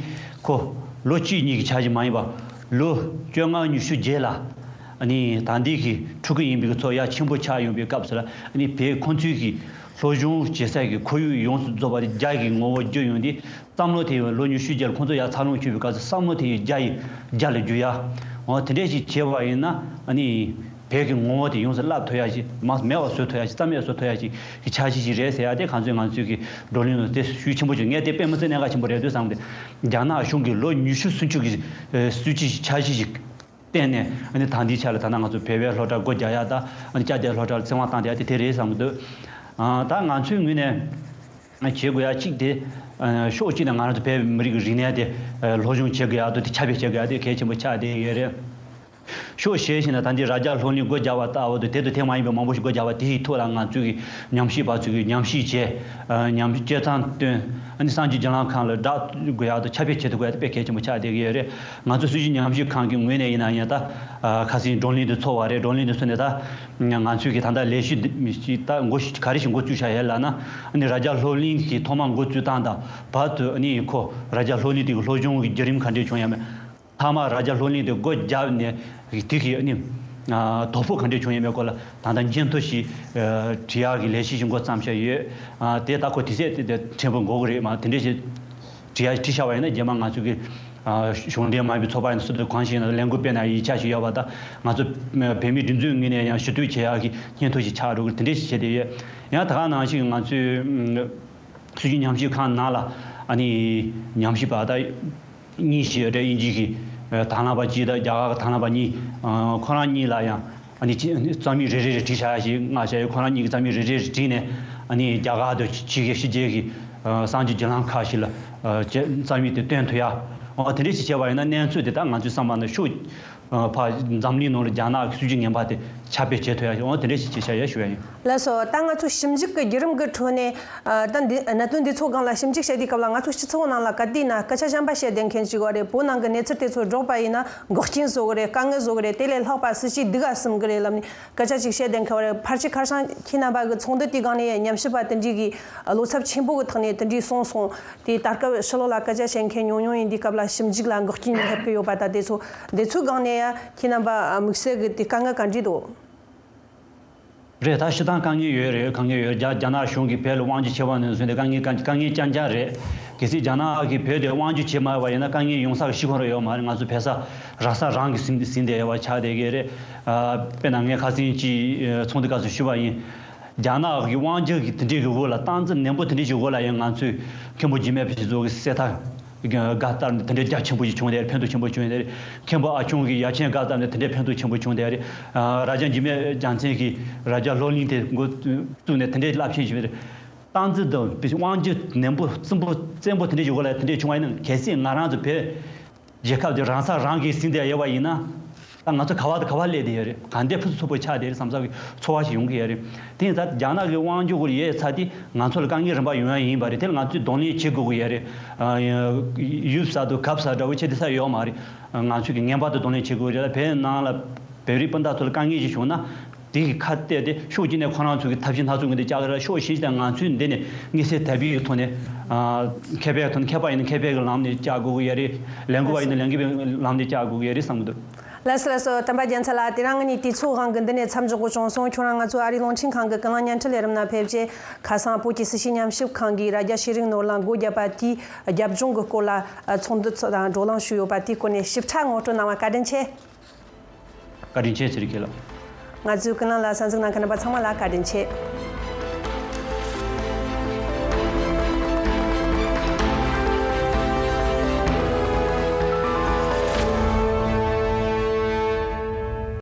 ཁོ་ལོ་གཅིག་གཉིས་ཀྱི་ཆ་ཞིག་མ་ཡིན་པ་ལོ་བཅོ་ལྔ་ཉི་ཤུ་རྗེས་ལ། ཨ་ནི་ད་ལྟའི་གི་ཕྲུ་གུ་ཡིན་པའི་གི་ཚོ་ཡ་ཆེན་པོ་ཆགས་ཡོང་པའི་སྐབས་སུ་ལ། ཨ་ནི་བོད་ཁོང་ཚོའི་གི་ སློབ་སྦྱོང་བྱེད་སའི་གི་ཁོར་ཡུག་ཡོངས་སུ་རྫོགས་པ་དེ་རྒྱ་ཡི་ངོ་བོ་བསྒྱུར་ཡོང་དུས། བསམ་བློ་དེ་ཡང་ལོ་ཉི་ཤུ་རྗེས་ལ་ཁོང་ཚོ་ཡར་འཚར་ལོངས་བྱུང་བའི་སྐབས་སུ་བསམ་བློ་དེ་ཡང་རྒྱ་ཡི་རྒྱ་ལ་བསྒྱུར་ཡ། འོ་དེ་འདྲས་ཞིག་བྱས་པ་ཡིན་ན། ཨ་ནི་བོད་ཀྱི་ངོ་བོ་དེ་ཡོངས་སུ་བརླག་ཐུབ་ཡ་ཞིག་མ་མེད་པ་བཟོ་ཐུབ་ཡ་ཞིག་རྩ་མེད་བཟོ་ཐུབ་ཡ་ཞིག་གི་འཆར་གཞི་ཞིག་རེད་ཟེར་ཡ་དེ་གང་ཚོད་ང་ཚོས་ཀྱི་བགྲོ་གླེང་ལ་དེ་ཤུགས་ཆེན་པོ་བྱུང་། ངས་དེ་དཔེ་མི་སྲིད་གནད་འགག་ཆེན་པོ་རེད་འདུག་བསམ་སྟེ། རྒྱ་ནག་གཞུང་གིས་ལོ་ཉི་ཤུ་སུམ་ཅུ་གི་ཨ་སྲིད་ཇུས་འཆར་གཞི་ཞིག་བརྟེན་ནས། ཨ་ནི་ད་ལྟའི་ཆ་ལ་ད་ལྟ་ང་ཚོ་བོད་པའི་སློབ་གྲྭ་སྒོ་རྒྱག་ཡ་དང་། ཨ་ནི་སྐྱབས་རྗེ་སློབ་གྲྭ་ལ་བཙན་དབང་བཏང་བསྡད་ཡ་དེ་དེ་རེད་བསམ་གྱི་འདུག་ཨ་ད་ང་ཚོའི་ངོས་ནས་བྱེད་དགོས་ཡ་གཅིག་དེ། ཨ་ཕྱོགས་གཅིག་ནས་ང་རང་ཚོ་བོད་མི་རིགས་ཀྱི་རིག་གནས་དེ་ཨ་སློབ་སྦྱོང་བྱེད་དགོས་ཡ་དང་། དེ་ཁྱབ་སྤེལ་བྱེད་དགོས་ཡ་དེ་གལ་ཆེན་པོ་ཆགས་བསྡད་ཡོད་རེད། ཕྱོགས་གཞན་ཞིག་ནས་ད་ལྟའི་རྭ་རྒྱ་སློབ་གླིང་སྒོ་རྒྱག་པ་ལྟ་བུ་དང་། དེ་དང་དེ་མ་ཡིན་པའི་མང་པོ་ཞིག་སྒོ་རྒྱག་པ་དེའི་ཐོག་ལ་ང་ཚོའི་གི་ཉམས་ཞིབ་པ་ཚོས་ཀྱི་ཉམས་ཞིབ་བྱས། ཨ་ཉམས་ཞིབ་དཔྱད་རྩོམ་བཏོན། ཨ་ནི་གསར་འགྱུར་བརྒྱུད་ལམ་ཁག་ལ་བསྒྲགས་དགོས་ཡག་དང་ཁྱབ་སྤེལ་བྱེད་ཐུབ་དགོས་ཡག་དེ་དཔེ་གལ་ཆེན་པོ་ཆགས་བསྡད་ཀྱི་ཡོད་རེད། ང་ཚོ་སྲིད་བྱུས་ཉམས་ཞིབ་ཁང་གི་ངོས་ནས་ཡིན་ན་ཡང་། ད་ཨ་ཁ་སང་བགྲོ་གླེང་དེ་ཚོགས་པ་རེད། བགྲོ་གླེང་དེ་ཚོགས་ནས་ད་ང་ཚོས་ཀྱི་ད་ལྟ་ལས་གཞི་འདི་ད་འགོ་ག་རེ་ཞིག་འགོ་བཙུགས་བཞག་ཡོད་ལབ་ན། ཨ་ནི་རྭ་རྒྱ་སློབ་གླིང་གི་ཐོག་མ་འགོ་བཙུགས་སྟངས་དང་། བར་དུ་ཨ་ནི་ཁོ་རྭ་རྒྱ་སློབ་གླིང་དེ་གི་སློབ་སྦྱོང་གི་བརྒྱུད་རིམ་ག་འདྲས་བྱུང་ཡོད་མེད། མཐའ་མ་རྭ་རྒྱ་སློབ་གླིང་དེ་སྒོ་བརྒྱབ་ནས་དེ་གི་ཨ་ནི་ཨ་དོ་ཕོག་ག་འདྲས་བྱུང་ཡོད་མེད་སྐོར་ལ་ད་ལྟ་སྙན་ཐོ་ཞིག་ཨ་བྲི་ཡག་གི་ལས་གཞི་ཞིག་འགོ་བརྩམས་བཞག་ཡོད། ཨ་དེ་ད་ཁོ་དུས་ཚོད་དེ་དེ་ཕྲན་བུ་འགོར་གི་རེད། མ་དེ་འདྲས་ཞིག་བྲི་ཡག་བྲིས་བཞག་པ་ཡིན་ན། རྗེས་མ་ང་ཚོ་གི་ཨ་གཞུང་འབྲེལ་མ་ཡིན་པའི་ཚོགས་པ་ཡིན་ན་སུ་དང་གང་ཞིག་ཡིན་ན་ལས་འགུལ་སྤེལ་ན་ཡིག་ཆ་ཞིག་ཡོད་པ་དང་། ང་ཚོ་བོད་མིའི་སྒྲིག་འཛུགས་ངོས་ནས་ཡང་ཞུ་གཏུག་བྱེད་ཡག་གི་སྙན་ཐོ་ཞིག་ཆགས་འགྲོ་གི་རེད། དེ་འདྲས་ཞིག་བྱས་ཏེ་ཡོད། ཡང་ད་ག་ནང་བཞིན་ང་ཚོའི་ཨ་སྲིད་བྱུས་ཉམས་ཞིབ་ཁང་ནང་ལ་ཨ་ནི་ཉམས་ཞིབ་པ་ད་གཉིས་ཤིག་ཡོད་རེད། དབྱིན་ཇི་གི་ཨ་དང་བླངས་པ་གཅིག་དང་རྒྱ་གར་གྱི་དང་བླངས་པ་གཉིས། ཨ་ཁོ་རང་གཉིས་ལ་ཡང་ཨ་ནི་ཅི་རྩོམ་ཡིག་རེ་རེ་རེ་བྲིས་བཞག་ཡ་ཞིག་མངགས་བཞག་ཡོད། ཁོ་རང་གཉིས་ཀྱིས་རྩོམ་ཡིག་རེ་རེ་རེ་བྲིས་ནས། ཨ་ནི་རྒྱ་གར་དང་ཕྱི་རྒྱལ་ཕྱི་རྒྱལ་གྱི་ཨ་གསར་འགྱུར་བརྒྱུད་ལམ་ཁག་ཞིག་ལ་ཨ་རྩོམ་ཡིག་དེ་སྟོན་ཐུབ་ཡ། འོ་དེ་འདྲས་ཞིག་བྱས་པ་ཡིན་ན། གནས་ཚུལ་དེ་དག་ང་ཚོའི་བསམ་པ་ན་ཤུགས་ཨ་ཕར་འཛམ་གླིང་ནང་ལ་རྒྱ་ནག་གི་སྲིད་བྱུས་ངན་པ་དེ་ཁྱབ་སྤེལ་བྱེད་ཐུབ་ཡ་ཞིག་འོ་དེ་འདྲས་ཞིག་བྱེད་བྱ་ཡ་ཞུ་ཡ་ཡིན། ལགས་སོ། ད་ང་ཚོ་ཞིབ་འཇུག་གི་བརྒྱུད་རིམ་གྱི་ཁྲོད་ནས། ཨ་ད་འདི་གནད་དོན་འདི་ཚོ་སྒང་ལ་ཞིབ་འཇུག་བྱེད་དུས་སྐབས་ལ། ང་ཚོ་སྤྱི་ཚོགས་ནང་ལ་ག་དུས་ན་སྐད་ཆ་གཞན་པ་བཤད་བསྡད་མཁན་ཞིག་ཡོད་རེད། བོད་ནང་གི་གནས་ཚུལ་དེ་ཚོ་སྒྲོག་པ་ཡིན་ན་འགོག་རྐྱེན་བཟོ་གི་རེད། དཀའ་ངལ་བཟོ་གི་རེད། དེ་ལས་ལྷག་པ་སྲིད་ཇུས་སྡུག་ག་ཟིན་གི་རེད་ལབ་ནས་སྐད་ཆ་ཅིག་བཤད་བསྡད་མཁན་ཡོད་རེད། ཕལ་ཆེར་ཁ་སང་ཁྱེད་རྣམ་པ་གི་ཚོགས་འདུ་དེའི་སྒང་ནས་ཉམས་ཞིབ་པ་དེ་འདྲས་ཀྱིས་བློ་འཚབ་ཆེན་པོ་གི་ཐོག་ནས་དེ་འདྲས་གསུངས་སོང་། དེ་ད་སྐབས་ཕྱི་ལོགས་ལ་སྐད་ཆ་བཤད་མཁན་ཉུང་ཉུང་ཡིན་དུས་སྐབས་ལ། ཞིབ་འཇུག་ལ་འགོག་རྐྱེན་སླེབས་ཀྱི་ཡོད་པ་དང་། དེ་ཚོ་དེ་ཚོའི་སྒང་ནས་ཡ་ཁྱེད་རྣམ་པ་དམིགས་བསལ་གྱི་དེ་དཀའ་ངལ་ག་འདྲས་འདུག་རེད། ད་སྤྱིར་བཏང་དཀའ་ངལ་ཡོད་རེད། དཀའ་ངལ་ཡོད་རེད། རྒྱ་རྒྱ་ནག་གཞུང་གིས་བོད་ལ་དབང་སྒྱུར་བྱས་པ་ནས་བཟུང་སྟེ་དཀའ་ངལ་དཀའ་དཀའ་ངལ་རྐྱང་རྐྱང་རེད། གལ་སྲིད་རྒྱ་ནག་གིས་བོད་དེ་དབང་སྒྱུར་བྱས་མ་བ་ཡིན་ན། དཀའ་ངལ་ཡོང་ས་གི་ཤི་ཁོ་རང་ཡོད་མ་རེད། ང་ཚོ་བོད་ས་རང་ས་རང་གིས་ཟིན་ཟིན་བསྡད་ཡོད་པ་ཆགས་བསྡད་ཀྱི་རེད། ཨ་དཔེར་ན་ངས་ཁ་སང་གཅིག་ཚོགས་འདུ་སྐབས་སུ་ཞུས་པ་ཡིན། རྒྱ་ནག་གི་དབང་སྒྱུར་གྱི་དེ་འདྲའི་གི་འོག་ལ། སྟངས་འཛིན་ནན་པོ་དེ་འདྲའི་གི་འོག་ལ་ཡང་ང་ཚོས་མཁན་པོ་འཇིགས་མེད་ཕུན་ཚོགས་ཀྱི་གསེར་ཐང་དགའ་བསྟར་ནས་དེ་འདྲའི་རྒྱ་ཆེན་པོ་ཞིག་བྱུང་བསྡད་རེད། ཕན་ཐོགས་ཆེན་པོ་བྱུང་བསྡད་རེད། མཁན་པོ་ཨ་ཆུང་གིས་ཡ་མཚན་དགའ་བསྟར་ནས་དེ་འདྲའི་ཕན་ཐོགས་ཆེན་པོ་བྱུང་བསྡད་རེད། ཨ་རྭ་རྒྱ་འཇིགས་མེད་རྒྱལ་མཚན་གྱིས་རྭ་རྒྱ་སློབ་གླིང་དེ་འགོ་བཙུགས་ནས་དེ་འདྲའི་རླབས་ཆེན་ཞིག་རེད། སྟངས་འཛིན་དང་དབང་སྒྱུར་ནན་པོ་བཙན་པོ་བཙན་པོ་དེ་འདྲའི་ཞིག་འོག་ལ་དེ་འདྲའི་བྱུང་བ་ཡིན་ན། གལ་སྲིད་ང་རང་ཚོ་བོད་རྒྱལ་ཁབ་དེ་རང་ས་རང་གིས་ཟིན་བསྡད་ཡོད་པ་ཡིན་ན། ད་ང་ཚོ་ག་བ་དང་ག་བ་སླེབས་བསྡད་ཡོད་རེད། ག་འདྲའི་ཕུན་སུམ་ཚོགས་པོ་ཆགས་བསྡད་རེད་བསམ་ས་གི་ཚོར་བ་ཞིག་ཡོང་གི་ཡོད་རེད། དེ་ཡིན་ཙང་རྒྱ་ནག་གི་དབང་སྒྱུར་འོག་ལ་ཡོད་ཚར་དུས་ང་ཚོ་ལ་དཀའ་ངལ་རིམ་པ་ཡོང་ཡ་ཡིན་པ་རེད། དེ་ལ་ང་ཚོས་གདོང་ལེན་བྱེད་དགོས་ཀྱི་ཡོད་རེད། ཨ་ཡུལ་གསར་དུ་གབ་ས་འདྲ་བོ་བྱེད་བསྡད་ས་ཡོད་མ་རེད། ང་ཚོས་ཀྱི་ངེས་པར་དུ་གདོང་ལེན་བྱེད་དགོས་རེད། བོད་ནང་ལ་བོད་རིགས་སྤུན་ཟླ་ཚོ་ལ་དཀའ་ངལ་ཞིག་བྱུང་ན། དེ་གི་ཁ་གཏད་དེ་ཕྱོགས་གཅིག་ནས་ཁོ་རང་ཚོ་གི་ཐབས་ཤེས་སྣ་ཚོགས་ངོས་འཛིན་བྱ་གི་རེད། ཕྱོགས་གཞན་ཞིག་ནས་ང་ཚོས་འདི་ནས་དམིགས་བསལ་དད་པའི་ཐོག་ནས། ཨ་མཁས་པའི་ཐོག་ནས། མཁས་པ་ཡིན་ན་མཁས་པའི་གི་ལམ་ནས་བཅར་དགོས་ཀྱི་ཡོད་རེད། ལས་འགུལ་བ་ཡིན་ན་ལས་འགུལ་བའི་ལམ་ནས་བཅར་དགོས་ཀྱི་ཡོད་རེད་བསམ་གྱི་འདུག་ལགས་སོ། ལགས་སོ། སྟོན་པ་རྒྱལ་མཚན་ལགས། དེ་རིང་ངེད་གཉིས་དུས་ཚོད་དབང་གིས་འདི་ནས་མཚམས་འཇོག་དགོས་བྱུང་སོང་། ཁྱོད་རང་ང་ཚོའི་ཨ་རིའི་རླུང་འཕྲིན་ཁང་གི་ཀུན་གླེང་བརྙན་འཕྲིན་ལས་རིམ་ནང་ཕེབས་རྗེས། ཁ་སང་བོད་ཀྱི་སྲིད་བྱུས་ཉམས་ཞིབ་ཁང་གིས་རྭ་རྒྱ་ཤེས་རིག་ནོར་གླིང་སྒོ་བརྒྱབ་པ་དེའི་རྒྱབ་ལྗོངས་ཀྱི་སྐོར་ལ་ཚོགས་འདུ་དང་བགྲོ་གླེང་ཞུས་ཡོད་པ་དེའི་སྐོར་ནས་ཞིབ་ཕྲ་ངོ་སྤྲོད་གནང་བར་བཀའ་དྲིན་ཆེ། བཀའ་དྲིན་ཆེ་ཚེ་རིང་ཁྱེད་ལ། ང་ཚོའི་ཀུན་གླེང་ལ་གསན་གཟིགས་གནང་མཁན་རྣམ་པ་ཚང་མ་ལ་བཀའ་དྲིན་ཆེ།